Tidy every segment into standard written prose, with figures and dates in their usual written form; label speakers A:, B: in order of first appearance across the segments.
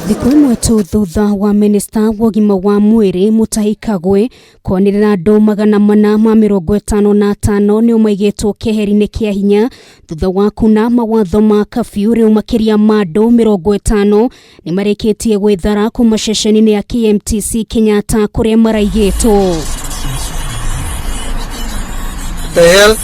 A: Thikũ ĩmwe tu thutha wa minista wa ũgima wa mwĩrĩ Mutahi Kagwe kwanĩrĩra andũ 455 nĩo maigĩtwo keheri-inĩ kĩa hinya thutha wa kuna mawatho ma kafyu, rĩu makĩria ma andũ 50 nĩ marĩkĩtie gwĩthara kuma ceceni-inĩ ya KMTC Kenyatta kũrĩa maraigĩtwo.
B: The hell?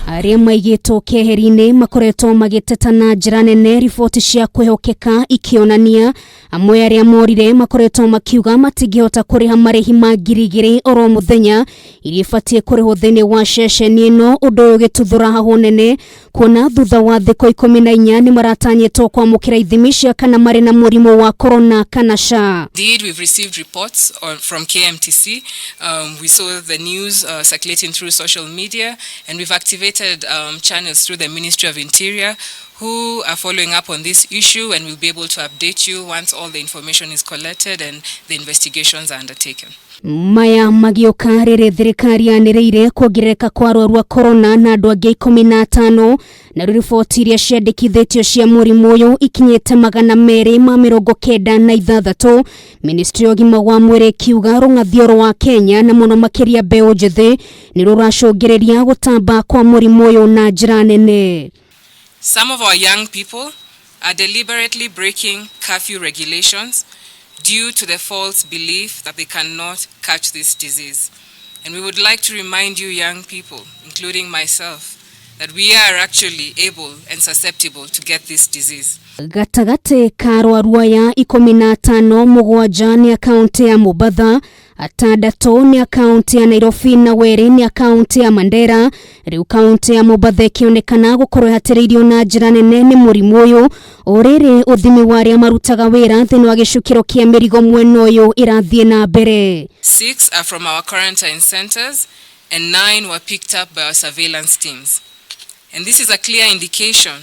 A: Arĩa maigĩtwo keheri-inĩ makoretwo magĩteta na njĩra nene, riboti cia kwĩhokeka ikĩonania amwe arĩa morire makoretwo makiuga matingĩhota kũrĩha marĩhi ma 2000 oro mũthenya iria ibatiĩ kũrĩhwo thĩinĩ wa ceceni ĩno, ũndũ ũyũ ũgĩtuthũra hahũ nene kuona thutha wa thikũ 14 nĩ maratanyĩtwo kwamũkĩra ithimi cia kana marĩ na mũrimũ wa corona kana ca.
C: Indeed, we've received reports from KMTC. We saw the news circulating through social media, and we've activated channels through the Ministry of Interior who are following up on this issue, and will be able to update you once all the information is collected and the investigations are undertaken.
A: Maya magĩũka rĩrĩ thirikari yanĩrĩire kuongerereka kwa arwaru a corona na andũ angĩ 15, na rĩu riboti iria ciandĩkithĩtio cia mũrimũ ũyũ ikinyĩte 296. Ministry ya ũgima wa mwĩrĩ ĩkiuga rũng'athio rwa Kenya na mũno makĩria mbeũ njĩthĩ nĩ rũracũngĩrĩria gũtamba kwa mũrimũ ũyũ na njĩra nene.
C: Some of our young people are deliberately breaking curfew regulations due to the false belief that they cannot catch this disease. And we would like to remind you young people, including myself, that we are actually able and susceptible to get this disease.
A: Gatagatĩ ka arwaru aya 15, mũgwanja nĩ a kaũntĩ ya Mombatha, atandatũ nĩ a kaũntĩ ya Nairobi na werĩ nĩ a kaũntĩ ya Mandera. Rĩu kaũntĩ ya Mombatha ĩkĩonekana gũkorwo ĩhatĩrĩirio na njĩra nene nĩ mũrimũ ũyũ, o rĩrĩ ũthimi wa arĩa marutaga wĩra thĩinĩ wa gĩcukĩro kĩa mĩrigo mwena ũyũ ĩrathiĩ na mbere.
C: 6 are from our quarantine centers and 9 were picked up by our surveillance teams. And this is a clear indication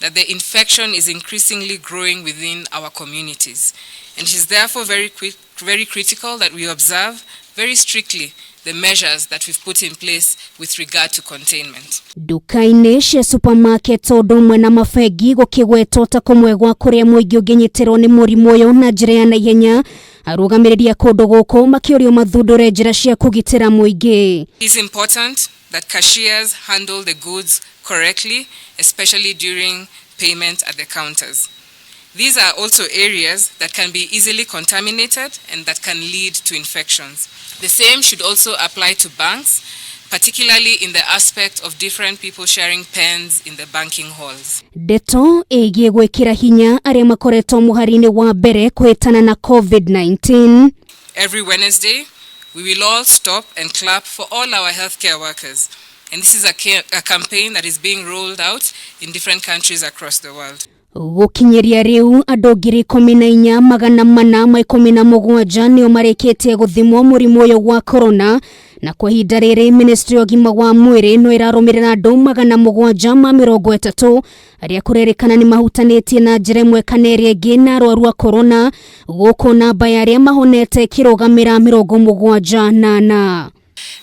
C: that the infection is increasingly growing within our communities. And it is therefore very quick, very critical that we observe very strictly the measures that we've put in place with regard to containment.
A: Nduka-inĩ cia supermarket ũndũ ũmwe na mabengi gũkĩgwetwo ta kũmwe gwa kũrĩa mũingĩ ũngĩnyitĩrwo nĩ mũrimũ ũyũ na njĩra ya naihenya, arũgamĩrĩri a kũndũ gũkũ makĩũrio mathundũre njĩra cia kũgitĩra mũingĩ.
C: It is important that cashiers handle the goods correctly, especially during payment at the counters. These are also areas that can be easily contaminated and that can lead to infections. The same should also apply to banks, particularly in the aspect of different people sharing pens in the banking halls.
A: Ndeto ĩgiĩ gwĩkĩra hinya arĩa makoretwo mũhari-inĩ wa mbere kũhĩtana na COVID-19.
C: Every Wednesday, we will all stop and clap for all our healthcare workers. And this is a campaign that is being rolled out in different countries across the world.
A: Gũkinyĩria rĩu andũ 14,417 nĩo marĩkĩtie gũthimwo mũrimũ ũyũ wa corona, na kwa ihinda rĩrĩ ministry ya ũgima wa mwĩrĩ no ĩrarũmĩrĩra andũ 730 arĩa kũrerĩkana nĩ mahutanĩtie na njĩra ĩmwe kana ĩrĩa ĩngĩ na arwaru a corona, gũkũ namba ya arĩa mahonete ĩkĩrũgamĩra 74.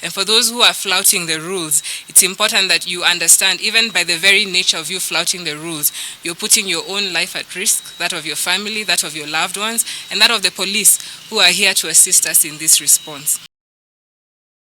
C: And for those who are flouting the rules, it's important that you understand, even by the very nature of you flouting the rules, you're putting your own life at risk, that of your family, that of your loved ones, and that of the police who are here to assist us in this response.